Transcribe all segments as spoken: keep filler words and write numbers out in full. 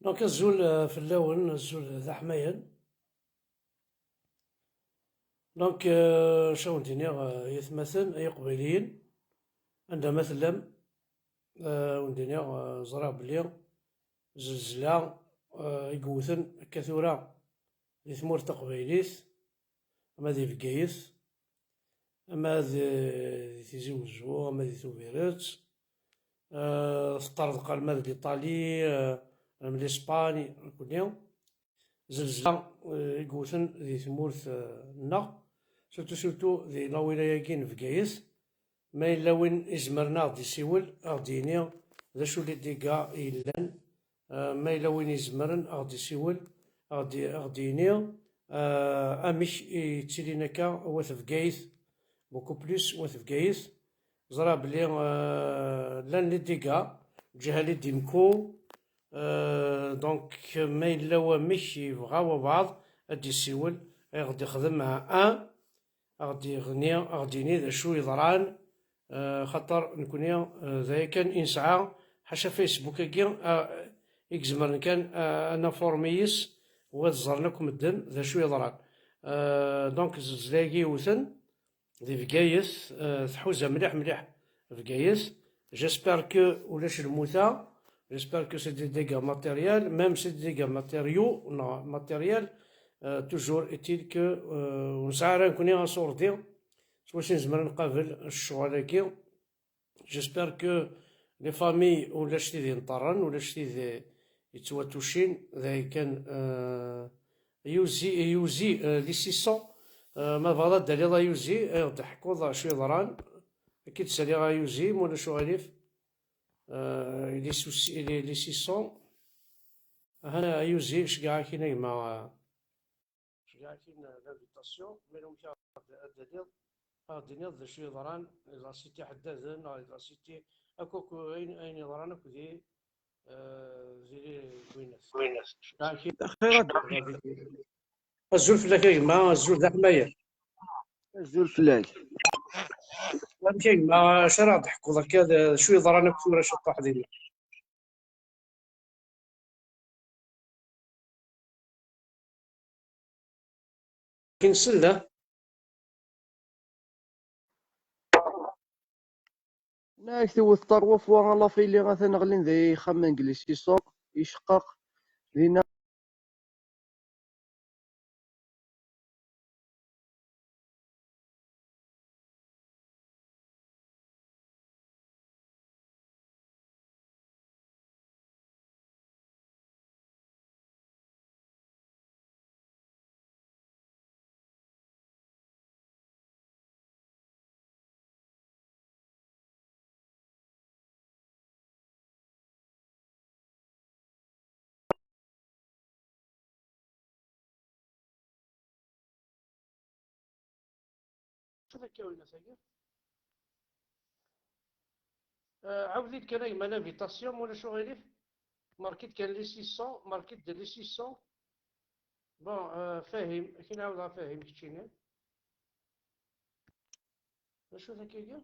Donc, azul, euh, fell-awen, azul d aḥmayan. Donc, euh, acu awen-d-iniɣ, euh, ay atmaten, ay iqbayliyen, anda ma tellam, euh, awen-d-iniɣ, euh, ẓriɣ belli zzelzla, euh, i yewten akka tura di tmurt taqbaylit, ama di Bgayet, ama di, di Tizi Wezzu, ama di Tubiret, euh, teṭṭerḍeq alma d l'Italie, euh, alma d l'Espagne, nekkni. Zzelzla, euh, i yewten di tmurt, euh, nneɣ, surtout, surtout di lawilaya-agi n Bgayet. Ma yella win izemren ad ɣ-d-isiwel, ad ɣ-d-yini d acu les dégâts yellan. Euh, ma yella win izemren ad ɣ-d-isiwel, ad ɣ-d-, ad ɣ-d-yini, euh, amek i yettilin akka wat Bgayet, beaucoup plus wat Bgayet. Ẓriɣ belli, euh, llan les dégâts, lǧiha-nni d Imku, euh, donc ma yella wamek yebɣa wabɛaḍ ad d-isiwel, ad ɣ-d-ixdem un, ad ɣ-d-iɣni, ad ɣ-d-yini d acu yeḍran, euh, xaṭer nekkni, euh, d aya kan i nesɛa, ḥaca Facebook-agi, euh, i izemren kan, euh, ad ninformi yis-s, u ad ẓren akk medden d acu yeḍran. Euh, donc, zzelzla-agi yewten di Bgayet, euh, tḥuza mliḥ mliḥ Bgayet. J'espère que ulac lmuta. J'espère que c'est des dégâts matériels, même c'est des dégâts matériaux, non, matériels. Euh, toujours est-il que, euh, ur nesɛi ara nekkni asurdi s wacu nezmer ad nqabel ccɣel-agi. J'espère que les familles, ulac tid yenṭerren, ulac tid yettwatucin, d ayen kan, euh, yuzi, yuzi, euh, les six cents, euh, ma tebɣiḍ ad d-taliḍ a Yuzi, ad d-teḥkuḍ acu yeḍran, ad k-id-saliɣ a Yuzi, ma ulac uɣilif. Euh, les soucis, les, les six cents. Aha, a Yuzi, ceggeɛ-ak-in a gma, euh, ceggeɛ-ak-in, euh, l'invitation, ma yella wamek ad, ad d-taliḍ, ad d-tiniḍ d acu yeḍran, la cité Ḥeddaden, neɣ la cité, akk, akk, ayen, ayen yeḍran akk di, euh, di Lwennas. Ceggeɛ-ak-in. Xir ad d-, azul fell-ak a gma, azul d aḥmayan. Azul fell-ak. Amek a gma, acu ara ɣ-d-teḥkuḍ akka, d acu yeḍran akk tura ciṭuḥ dinna? Kin sella. Nak tewwet trois fois la fili atan ɣlin di ixxamen n les six cents, iceqqeq dinna. Acu akka, winna tagi? Euh, ɛawed-it kan a gma l'invitation, ma ulac uɣilif. Marquit kan les six cents, marquit les six cents. Bon, euh, Fahim, akin ɛawdeɣ a Fahim, keččini. D acu-t akkagi?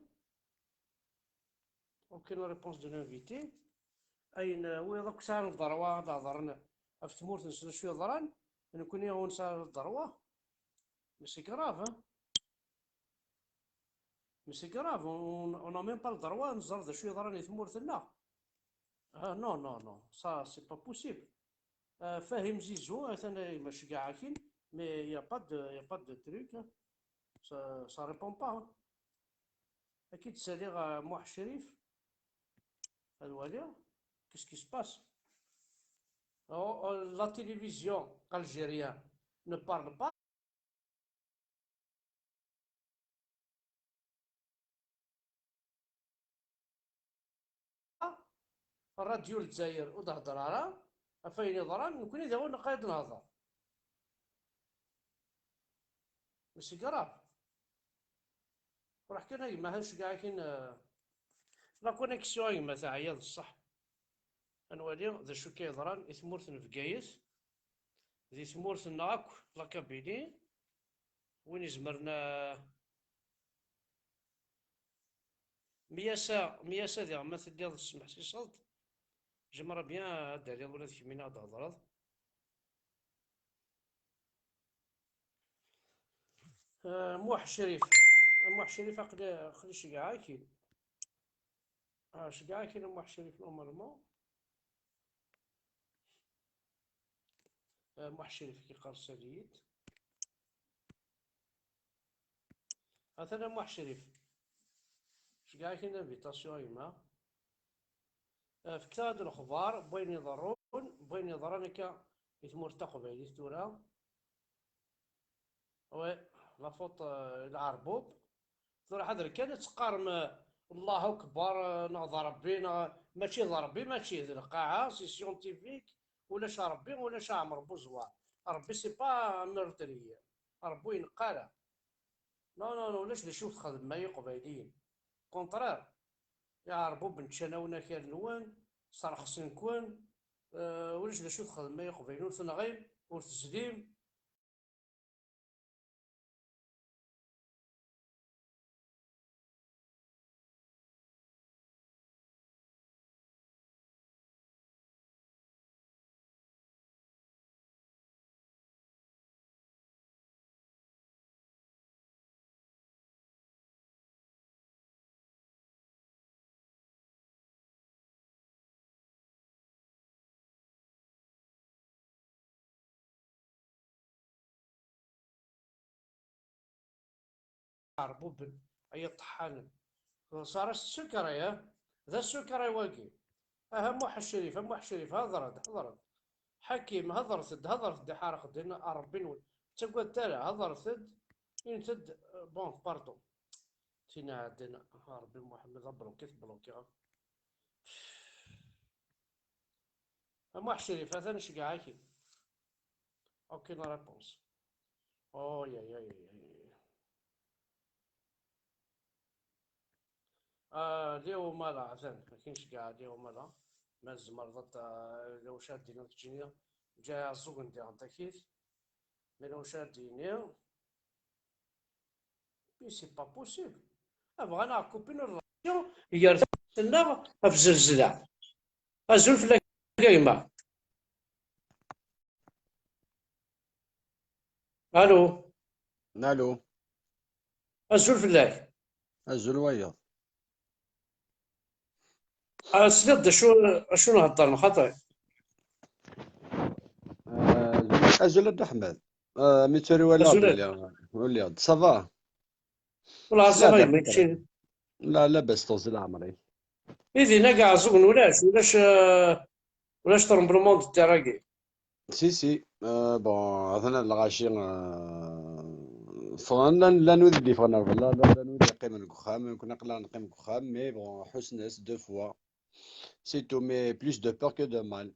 Aucune réponse de l'invité. Ayen, euh, wiyaḍ akk sɛan le droit ad hedren ɣef tmurt-nsen acu yeḍran, nekkni ur nesɛi le droit. Mais c'est grave, hein? Mais c'est grave, on, on n'a même pas le droit ad nẓer d acu yeḍran di tmurt-nneɣ. Ah, non, non, non, ça, c'est pas possible. Euh, Fahim Zizou, atan ma ceggeɛ-ak-in, mais il y a pas de, il y a pas de truc, hein. Ça, ça répond pas, hein. Ad k-id-saliɣ, euh, Muḥ Crif. Ad waliɣ. Qu'est-ce qui se passe? Oh, oh, la télévision algérienne ne parle pas. Rradyu Lezzayer ur d-hedder ara ɣef wayen yeḍran, nekkni daɣen neqqar ad nehder. Mais c'est grave. Ruḥ kan a gma, ha nceggeɛ akin, euh, la connexion a gma, teɛya d ṣṣeḥ. Ad nwali d acu akka yeḍran i tmurt n Bgayet, di tmurt-nneɣ akk, la Kabylie, win izemren, euh, mi as-a, mi as-a diɣ ma telliḍ tesmeḥsiseḍ-d, J'aimerais bien ad d-taliḍ ula d kemmini ad d-thedreḍ. Eh, Muḥ Crif. Muḥ Crif, aql-, aql-i ceggɛeɣ-k-in. Ah, ceggɛeɣ-k-in a Muḥ Crif, normalement. Eh, Muḥ Crif, yeqqers-d. Atan a Muḥ Crif. Ceggɛeɣ-k-in invitation a gma. Eh, fket-aɣ-d lexbar n wayen iḍerrun, n wayen yeḍran akka i tmurt taqbaylit tura. Oui, la faute, euh, i lɛerbub. Tura ḥader kan ad teqqarem, euh, Allahu Akbar, euh, neɣ d Ṛebbi, neɣ mačči d Ṛebbi, mačči d lqaɛa, c'est scientifique, ulac Ṛebbi, ulac Ɛmer Buẓwar. Ṛebbi, c'est pas un meurtrier. Ṛebbi ur ineqq ara. Non, non, non, ulac d acu txedmem ay Iqbayliyen. Contraire. Iɛerbuben ččan-awen akal-nwen, sserxsen-ken, euh, ulac d acu txedmem ay Iqbayliyen, ur tenɣim, ur tezlim. Ɛerbuben, ay iṭeḥḥanen. Ṣara s tsukkar, ya? D asukkar wagi. Aha, Muḥ Crif, a Muḥ Crif, hedṛet-d, hedṛet-d. Ḥakim, hedṛet-d, hedṛet-d, iḥerq ddin a Ṛebbi-nwen. Ur ttagadet ara, hedṛet-d, init-d, bon, pardon. Tin iɛeddan, a Ṛebbi Muḥemmed, abluki, teblukiɣ. A Muḥ Crif, atan ceggɛeɣ-k-id. Aucune réponse. Oh, ya, ya, ya, ya, ya. Ah, Léo Mala, atan. Akin ceggɛeɣ Léo Mala. Ma tzemreḍ ad t-, ah, Léo Chadini, ad teččini. Ǧǧa Iɛeẓẓugen diɣen takit. Mais Léo Chadini. Mais c'est pas possible. Ah, bɣan ad aɣ-kupin relation gar-nneɣ ɣef zzelzla. Azul fell-ak a gma. Allô. Allô. Azul fell-ak. Azul wayeḍ. Ah, tesliḍ d acu, acu nhedder, xaṭi? Euh, azul a Dda Ḥmed. Euh, mi tturiwaleɣ-d. Azul. Lliɣ, lliɣ-d. Ça va? Wala, ça va, yemma, keččini? La, labas, teɣzi leɛmer-ik. I dinna deg Iɛeẓẓugen ulac, ulac, euh, ulac tremblement de terre-agi. Si, si. Euh, bon, atan lɣaci, euh, ffɣen, llan, llan wid d-yeffɣen ar beṛṛa, llan, llan wid yeqqimen deg uxxam, nekkni aql-aɣ neqqim deg uxxam, mais bon, ḥussen-as deux fois. C'est tout, mais plus de peur que de mal.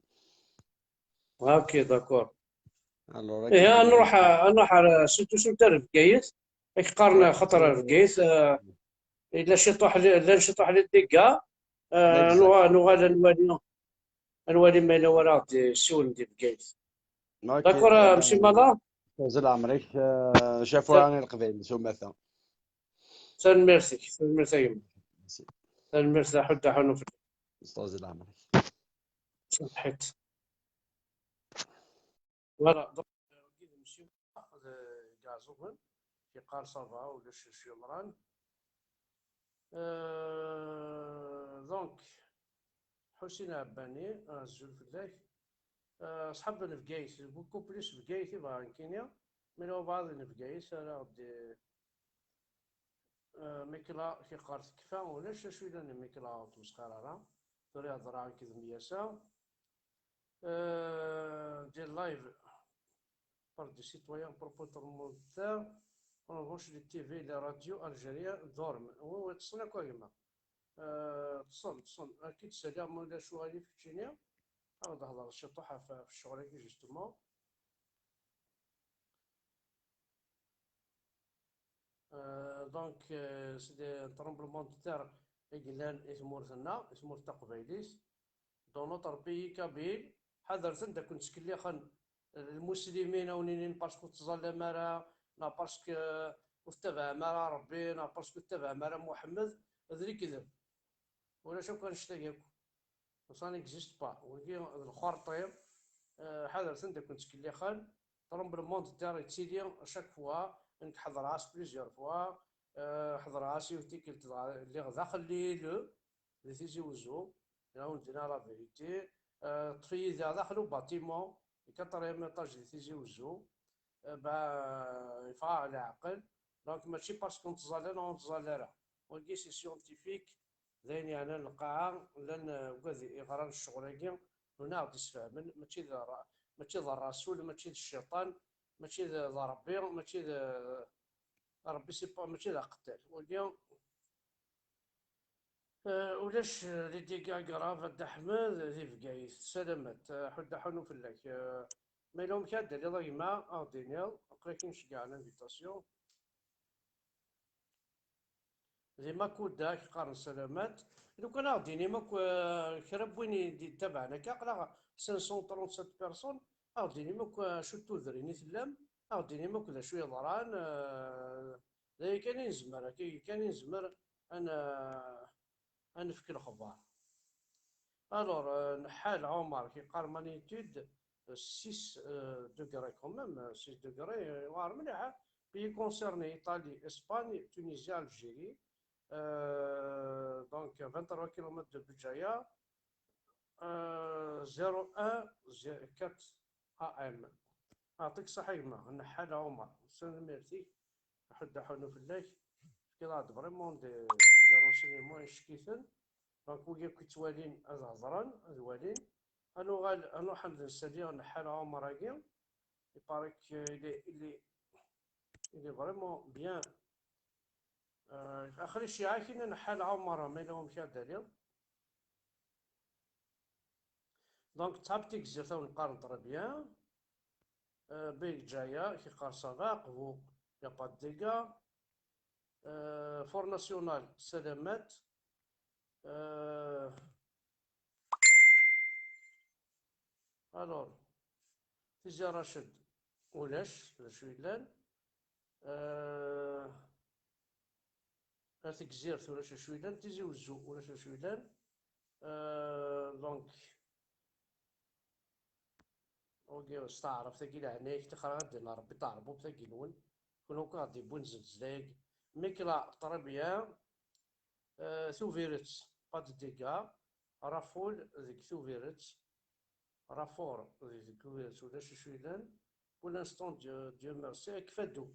Ok, d'accord. Alors, ihi, ad nruḥ, ad nruḥ ar, surtout, surtout ar Bgayet. Ak qqaren, ouais, xaṭer ar Bgayet, euh, yella ciṭuḥ li, llan ciṭuḥ li dégâts, euh, exact. Nuɣal, nuɣal ad nwali, ad nwali ma yella wara ɣ-d-yessiwlen di Bgayet. Ok, d'accord, euh, euh, Msi Mala? Azul ɛemr-ik, euh, cafuɛa i Leqbayel s umata. Tanemmirt-ik, tanemmirt a gma. Merci. Tanemmirt a Ḥud, a Ḥunuf. Azul ɛemr-ik. Ṣaḥit. Voilà, donc, euh, wagi d Msi Mala, euh, Iɛeẓẓugen, yeqqar ça va, ulac acu yeḍran. Euh, donc, Ḥusin Ɛebbani, azul fell-ak. Euh, ṣṣḥab n Bgayet, beaucoup plus Bgayet i bɣan kini, mais lwa baɛḍ n Bgayet ara ɣ-d-, euh, Mikla yeqqar tekfa, ulac acu yellan Mikla, ur tmesxir ara. Tura ihedder-aɣ-d Myasa. Euh, des lives par des citoyens à propos de terre. En revanche, les T V, les radios algériens dorment. Oui, oui, ṭṭsen akk a gma. Euh, ṭṭsen, ṭṭsen. Ad k-id-saliɣ ma ulac uɣilif keččini. Ad d-hedreɣ ciṭuḥ ɣef, ɣef ccɣel-agi, justement. Euh, donc, euh, c'est des tremblements de terre i yellan i tmurt-nneɣ, i tmurt taqbaylit. Dans notre pays kabyle, ḥadret-ten da ken-ttkellixen lmuslimin, a wen-inin parce que ur tettẓallam ara, neɣ parce que ur tettabaɛem ara Rebbi, neɣ parce que ur tettabaɛem ara Muḥemmed, d lekdeb. Ulac akk annect-agi akk. Ça n'existe pas. Wagi d lxerṭi. Eh, ḥadret anda ken-ttkellixen. Tremblement de terre yettili chaque fois. Nekk ḥeḍreɣ-as plusieurs fois. Eh, ḥeḍreɣ-as yiwet tikkelt, dɣa lliɣ daxel l'I L E, di Tizi Wezzu. Là on dira la vérité. Eh, ṭṭef-iyi daxel ubatimu, le quatrième étage di Tizi Wezzu. Eh, ben, yeffeɣ-aɣ leɛqel. Donc, mačči parce que nettẓalla neɣ ur nettẓalla ara. Wagi, c'est scientifique. D ayen yeɛnan lqaɛa, llan, eh, wigad yeɣran ccɣel-agi, win ara ɣ-d-isfehmen, mačči d ra-, mačči d rrasul, mačči d cciṭan, mačči d, d Ṛebbi, mačči d, Ṛebbi, c'est pas, mačči d aqettal. Wagi, eh, ulac, eh, les dégâts graves, a Dda Ḥmed, di Bgayet. Salamat, eh, ḥudd aḥunu fell-ak. Eh, ma yella wamek ara d-taliḍ a gma, a ɣ-d-tiniḍ, aql-ak nceggeɛ l'invitation. Di Makuda, k-qqaren salamat. Lukan a ɣ-d-tinim akk, eh, kra n win i d-yettabaɛen akka, aql-aɣ cinq cent trente-sept personnes, a ɣ-d-tinim akk, eh, acu n tudrin i tellam, a ɣ-d-tinim akk d acu yeḍran, eh, d aya kan i nezmer, akka kan i nezmer ad n-, ad nefk lexbar. Alors, euh, Nḥal Ɛumar, qui part magnitude, euh, six, euh, degrés quand même, euh, six degrés, euh, war mliḥ, hein. Pays concernés, Italie, Espagne, Tunisie, Algérie. Euh, donc, vingt-trois kilomètres de Béjaïa, euh, zéro un, quatre A M. Aɛṭik ṣṣeḥḥa a gma, Nḥal Ɛumar. Tanemmirt-ik. Ḥedd aḥunu fell-ak. Tefkiḍ-aɣ-d vraiment des, des renseignements icekiten. Donc, wigi akk yettwalin ad hedren, ad walin. Ad nuɣal, ad nruḥ ad nsali Nḥal Ɛumar-agi. Il paraît qu'il est, il est, il est vraiment bien. Euh, axri ciɛa kina Nḥal Ɛumar, ma yella wamek ara d-taliḍ. Donc, tesɛa Tigzirt, awen qqaren très bien. Euh, Béjaïa, qui qqar ça va, Aqbu, y a pas de dégâts. Euh, Fort National, salamat. Euh, alors, Tizi Rached, ulac, d acu yellan. Euh, At Tegzirt, ulac acu yellan. Tizi Wezzu, ulac acu yellan. Euh, donc, ok, s taɛrabt-agi, leɛnaya-k, tixer ad d-iniɣ Rebbi taɛerbubt-agi-nwen. Kun akk ad d-iwwin zzelzla-agi. Mikla, très bien. Euh, Tubiret, pas de dégâts. Raful deg Tubiret. Rapport deg, deg Tubiret, ulac acu yellan. Pour l'instant, Dieu, Dieu merci. Ak Faddu,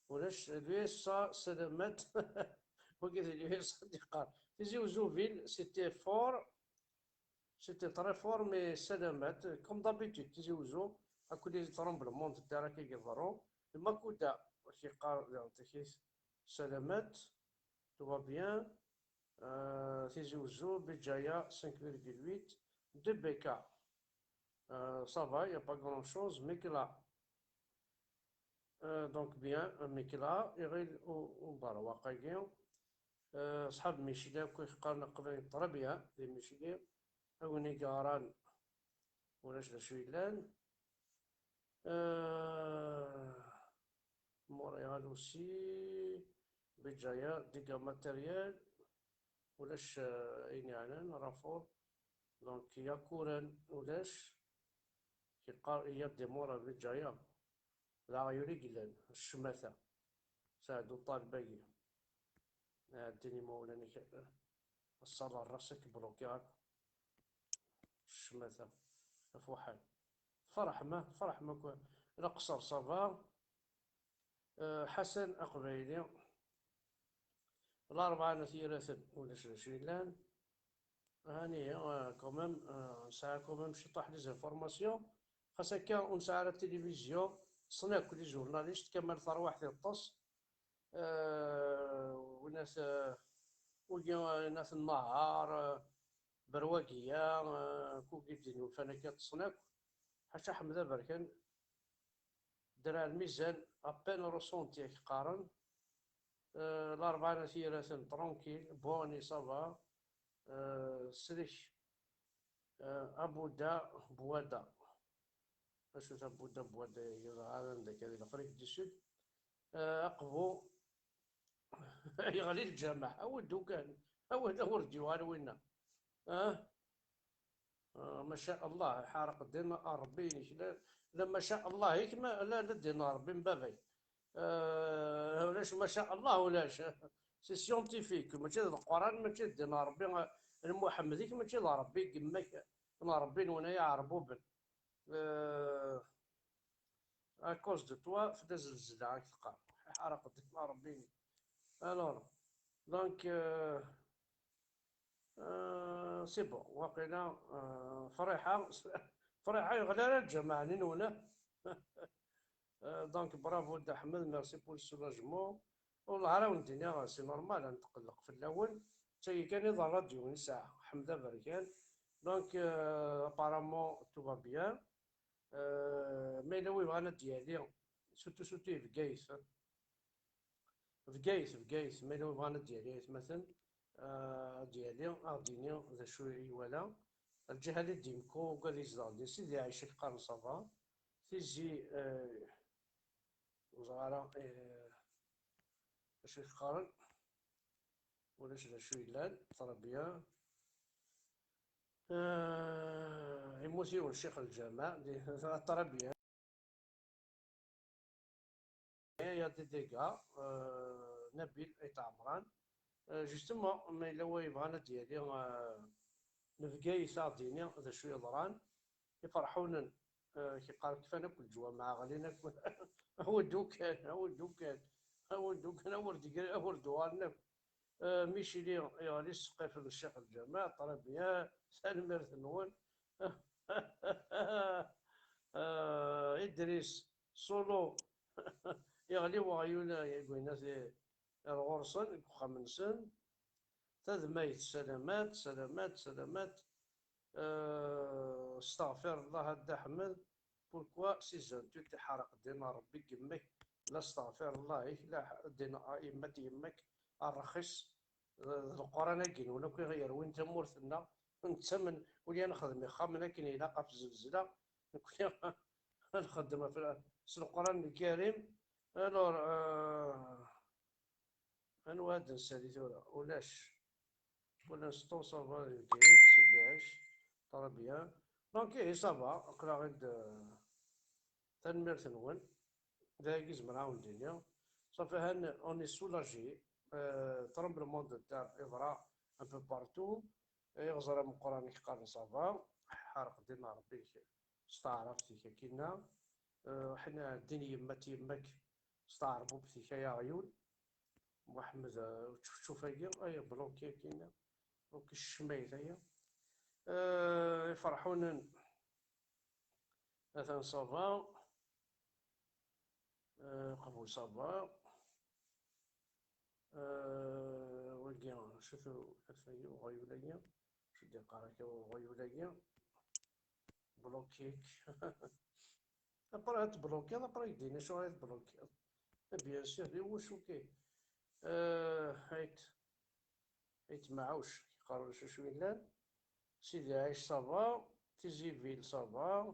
ulac. L'U S A, salamat. Wagi d l'U S A d-iqqar. Tizi Wezzu ville, c'était fort. C'était très fort, mais salamat. Comme d'habitude, Tizi Wezzu, akk les tremblements de terre qui yeḍru. Makuda, qui yeqqar, salamat. Tout va bien. Euh, Tizi Wezzu, Béjaïa, cinq virgule huit. De Beka, euh, ça va, il n'y a pas grand-chose. Mekla, euh, donc bien, euh, Mekla, Iɣil u, u Berwaq-agi. Euh, ṣṣḥab Micli, akk i qqaren aqbayli, très bien, di Micli. A win i yeɣran, ulac d acu yellan. Euh, Montréal aussi, Béjaïa, dégâts matériels, ulac, euh, ayen yeɛnan, renfort. Donc, Yakuran, ulac, yeqqar, il y a des morts à Béjaïa. D aɣyul i yellan, ccmata. Saɛdu Ṭaleb-agi. Ɛeddin imawlan-ik, ass-a rras-ik, blokiɣ akk. Ccmata, afuḥan. Ferḥem, ah, ferḥem akk. Leqṣer, ça va. Euh, Ḥasan Aqbayli. Larebɛa n At Yiraten, ulac d acu yellan. Hani, euh, quand même, euh, nesɛa quand même ciṭuḥ des informations. Xas akka, ur nesɛi ara tilivizyu. Ṭṭsen akk les journalistes, Kamal Terwiḥt iṭṭes. Euh, win at, euh, wigi, euh, win at Nahar, euh, Berwagiya, euh, kugi d-inulfan akka ṭṭsen akk. Ḥaca Ḥmed Aberkan, Drar Lmizan, à peine ressenti, ak qqaren. Euh, Larebɛa n At Yiraten, tranquille. Boni, ça va. Euh, Srek, euh, Abuda, Bwada. Acu Abuda, Bwada, yeɣran deg, di l'Afrique du Sud. Euh, Aqbu, yeɣli lǧameɛ. Awi-d ukan. Awi-d, ur d-yuɣal winna. Ah? Ah, ma sha Allah, ḥareq ddin a Ṛebbi-inek. La, la ma sha Allah-ik, ma, la, la ddin a Ṛebbi n baba-k. Ah, ulac ma sha Allah, ulac. C'est scientifique, mačči d Leqran, mačči d ddin a Ṛebbi, ah, n Muḥemmed-ik, mačči d Ṛebbi n yemma-k, n Ṛebbi-nwen ay Iɛerbuben. Ah, à cause de toi, fell-as lezla, ak teqqar. Ḥareq ddin a Ṛebbi-inek. Alors, donc, euh, Euh, c'est bon, waqila, euh, Friḥa, Friḥa yeɣli ara lǧameɛ-nni nwen. Euh, donc, bravo Dda Ḥmed, merci pour le soulagement. Wallah, ara wen-d-iniɣ, c'est normal, ad netqelleq fell-awen. D tagi kan i d ṛṛadyu i nesɛa, Ḥmed Aberkan. Donc, euh, apparemment, tout va bien. Euh, ma yella wi bɣan ad d-yali, surtout, surtout i Bgayet. Bgayet, Bgayet, ma yella wi bɣan ad d-yali, aytmaten, ah, ad d-yali, ad d-yini d acu i iwala. Lǧiha li d-imku, ugad izdeɣ di Sidi Ɛic, ak qqaren ça va. Tizi, eh, ur ẓriɣ ara, eh, acu i t-qqaren. Ulac d acu yellan, très bien. Eh, yemmut yiwen ccix lǧameɛ, di, très bien. Il y a des dégâts, euh, Nabil Ayt Ɛemran. Euh, justement, ma yella wa yebɣan ad d-yali, euh, n Bgayet, ad d-yini d acu yeḍran. Iferḥunen, euh, kiqqar kfan akk leǧwameɛ, ɣlin akk. Awi-d ukan, awi-d ukan, awi-d ukan, awer d-gri, awer d-uɣalen akk. Euh, Michili, yeɣli ssqif n ccix lǧameɛ, très bien, tanemmirt-nwen. Euh, Idris, Solo, yeɣli weɣyul, yeggwin ar ɣur-sen, deg uxxam-nsen. Tadmayt, salamat, salamat, salamat. Euh, astaɣfir Allah a Dda Ḥmed, pourquoi si zantut iḥerq ddin a Ṛebbi n yemma-k, la astaɣfir Allah-ik, la ddin a yemma-t yemma-k, a rrxis, d, d Leqran-agi-nwen akk i ɣ-yerwin tamurt-nneɣ, nettamen, ur ya nexdem ixxamen akken ilaq ɣef zzelzla, nekkni ad nxeddem ɣef, s Leqran Lkarim. Alors, euh, anwa ad nsali tura? Ulac. Pour l'instant, ça va, Bgayet, Sidi Ɛic, très bien. Donc, ihi, ça va, aql-aɣ-d, euh, tanemmirt-nwen. D ayagi zemreɣ ad wen-d-iniɣ. Ṣafi, han, on est soulagé. Euh, tremblement de terre yeḍra un peu partout. Iɣẓer ameqqran i yeqqaren ça va. Ḥerq ddin a Ṛebbi-k s taɛrabt-ik akkinna. Euh, ḥna ddin yemma-t yemma-k s taɛerbubt-ik ay aɣyul. Muḥemmed, euh, ččuf-ččuf-agi, ay bloqué akkinna. Donc, ccmayt aya. Euh, iferḥunen, atan ça va. Euh, qbel ça va. Euh, wagi, acu-t, ata-yi uɣyul-agi. Acu d-iqqar akka uɣyul-agi? Bloqué-k. Après ad tbloqueḍ, après ad k-d-ini acuɣer i tbloqueḍ. Eh bien sûr, d iwacu kan. Euh, ayt, ayt Mɛuc, yeqqar ulac acu yellan. Sidi Ɛic, ça va. Tizi Ville, ça va.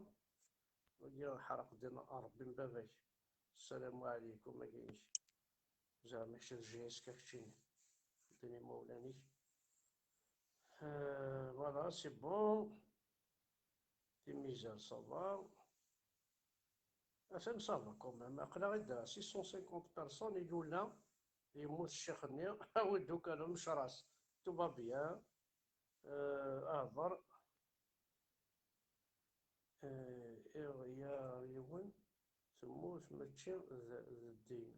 Wagi ḥerq ddin a Ṛebbi n baba-k. Ssalamu ɛlikum, agi-inek. Zeɛma kečč d J S K keččini. Ddin imawlan-ik. Euh, voilà, c'est bon. Timizar, ça va. Atan ça va quand même. Aql-aɣ-id à six cent cinquante personnes, ilul, yemmut ccix-nni, awi-d ukan Mecras. Tout va bien. Euh, ahḍer. Euh, iɣ-, ya yiwen, temmut mačči d, d ddin.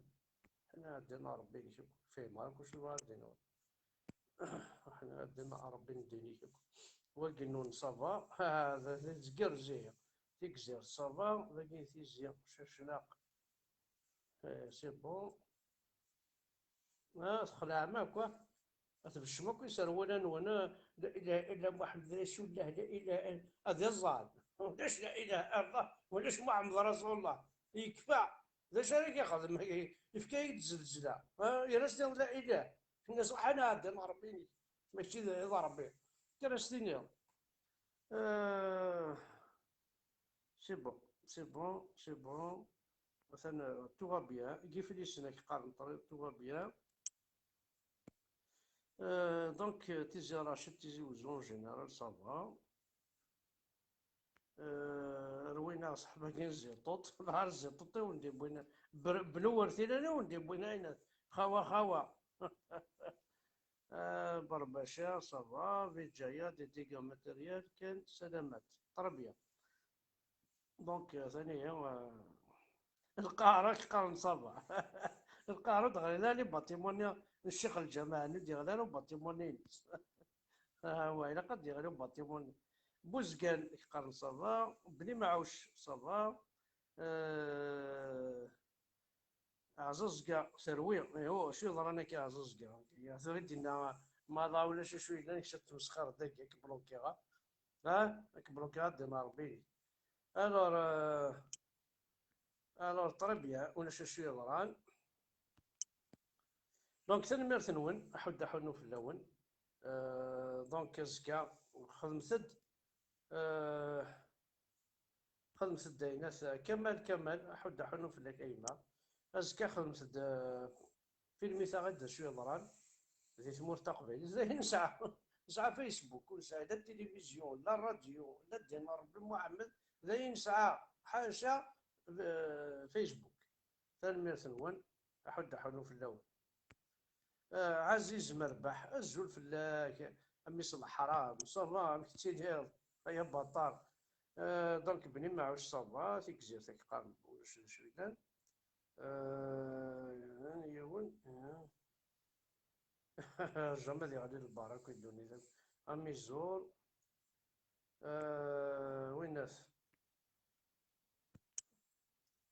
Ḥna ɛeddan Ṛebbi-inek akk. Fehmeɣ akk acu yebɣa ad d-iniɣ. Ḥna ɛeddan Ṛebbi n ddin-ik akk. Wagi n ça va, ha, d, d, tgerzi. Tigzirt, ça va, dagi Tizi, Cacnaq. Eh, c'est bon. Ah, txelɛem akk, ah. Ad tbecem akk iserwula-nwen, ah, la ilaha illa Muḥemmed Rasulullah, la ilaha illa, ad iẓẓan. Ulac la ilaha illallah, ulac Muḥemmed Rasulullah. Yekfa. D acu ara k-ixdem? Yefka-yak-d zzelzla. Ah, yerra-s la ilaha. Tenna-s, "Ruḥ ad nɛeddi Ṛebbi-inek." Mačči d, d Ṛebbi. Kker ad s-tiniḍ. Euh, c'est bon, c'est bon, c'est bon. Atan, euh, tout va bien. Guy Félix, nekk qqaren, tout va bien. Euh, donc, euh, Tizi Rachid, Tizi Ouzou, en général, ça va. Eh, rwin-aɣ ṣṣeḥba-agi n Ziṭuṭ, nehar Ziṭuṭ i wen-d-iwwin, ber-, bnu wertilan i wen-d-iwwin ayen, xawa, xawa. Ah, Barbaca, ça va, Vijaya, des dégâts matériels, kan, salamat. Très bien. Donc, euh, tani, euh, lqahra k-qqaren ça va. Lqahra d-ɣlin les bâtiments-nni n Ccix Lǧameɛ-nni, d-yeɣli ara ubatimun-nni-ines. Ah, wa, ilaq ad d-yeɣli ubatimun-nni. Buzgan k-qqaren ça va, Bni Maɛuc ça va, euh, Ɛẓiẓga terwi, ihu, acu yeḍran akka Ɛẓiẓga? Yeɛteb i d-yenna maḍa ulac acu yellan, kečč ad tmesxireḍ dagi, ad k-blokiɣ, ha? Ha? Ad k-blokiɣ, ad d-ina Rebbi. Alors, euh, alors, très bien, ulac acu yeḍran. Donc, tanemmirt-nwen, aḥuddu aḥunnu fell-awen. Euh, donc, azekka, xedmet-d, euh, xedmet-d ayen, at Kamal, Kamal, aḥuddu aḥunnu fell-ak a yemma. Azekka xedmet-d, euh, filmit-aɣ-d d acu yeḍran di tmurt taqbaylit. D ayen nesɛa. Nesɛa Facebook, ur nesɛi la télévision, la radio, la ddin n Rebbi Muḥemmed, d ayen nesɛa, ḥaca, euh, Facebook. Tanemmirt-nwen, aḥuddu aḥunnu fell-awen. Ah, Ɛaziz Merbeḥ, azul fell-ak, a mmi-s n leḥram, ça va, amek tettiliḍ, ay abaṭar? Ah, donc, Bni Maɛuc, ça va, Tigzirt, ak qqaren, ulac d acu yellan. Ah, yiwen, ah. Jamais ad yeɣli lbar akk i ddunit. Amiẓur, ah, winnat.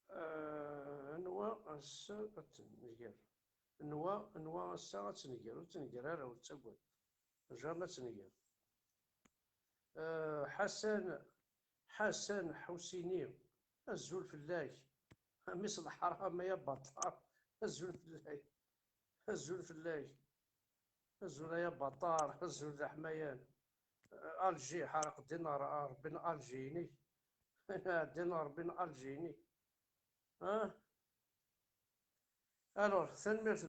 Ah, anwa ass-a ad tt-nger? Anwa, anwa ass-a ad tt-nger? Ur tt-nger ara, ur ttagad. Jamais ad tt-nger. Ah, Ḥasan, Ḥasan Ḥusini, azul fell-ak. A mmi-s n leḥram, ay abaṭar, azul fell-ak. Azul fell-ak. Azul ay abaṭar, azul d aḥmayan. Alger, ḥareq ddin n Ṛ-, Ṛebbi n Alger-inek. Ddin n Ṛebbi n Alger-inek. Ah? Alors, tanemmirt.